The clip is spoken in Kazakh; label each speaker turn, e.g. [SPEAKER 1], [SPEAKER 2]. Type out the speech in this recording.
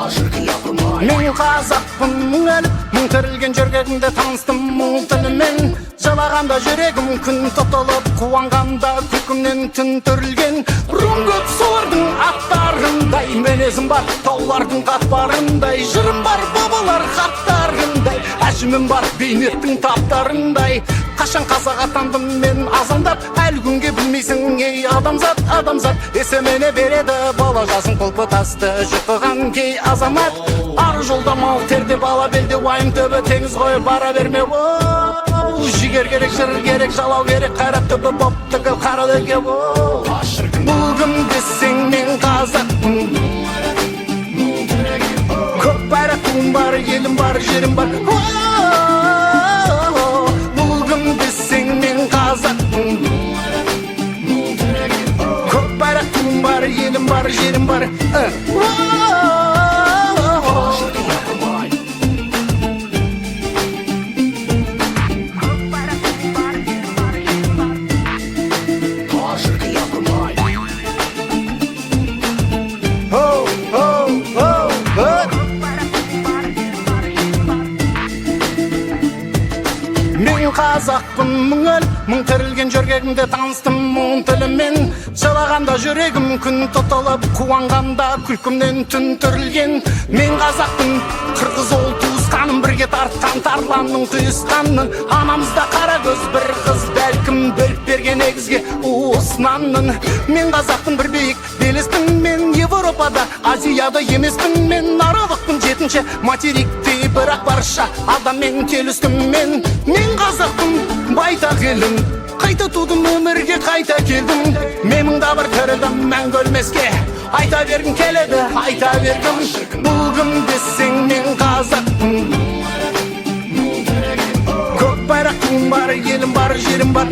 [SPEAKER 1] Мен қазақпын, мың өліп, мың тірілген жөргегімде таныстым мұң тілімен. Жылағанда жүрегім күн тұтылып, қуанғанда күлкімнен түн түрілген. Рум көп, солардың аттарындай, мінезім бар таулардың қатпарындай, жырым бар бабалар хаттарындай, әжімім бар бейнеттің таптарындай. Қашан қазақ атандым мен азандап, әлі күнге білмейсің, ей, адамзат, адамзат. Есімене береді бала жасын құлпы тасты жұтыған кей азамат. Ары жолда мал терде, бала белде, уайым түбі теңіз ғой, бара берме. Оу, жігер керек, жыр керек, жалау керек, қайрат түбі боп түгіл қара өлке. Оу, бұл кім десең, мен қазақпын. Көк байрақ, туым бар, елім бар, жерім бар. Оу, бұл кім десең, мен қазақпын. Көк байрақ, туым бар, елім бар, жерім бар. Оу. Ho, ho, ho, ho. Мен қазақпын, мың өліп, мың тірілген жөргегімде таныстым мұң тілімен. Жылағанда жүрегім күн тұтылып, қуанғанда күлкімнен түн түрілген. Мен қазақпын, қырғыз ол туысқаным, бірге тартқан тарланның туысқанын. Анамызда қара көз бір қыз, бәлкім, бөліп берген егізге уыс нанның. Мен қазақпын, бір биік белеспін мен, Европада, Азияда емеспін мен, аралықпын жетінші материктей, бірақ барша адаммен келістім мен. Мен қазақпын, байтақ елім, қайта тудым, өмірге қайта келдім. Мен мыңда бір тірідім, мәңгі өлмеске айта бергім келеді, айта бергім. Бұл кім десең, мен қазақпын. Көк байрақ, туым бар, елім бар, жерім бар.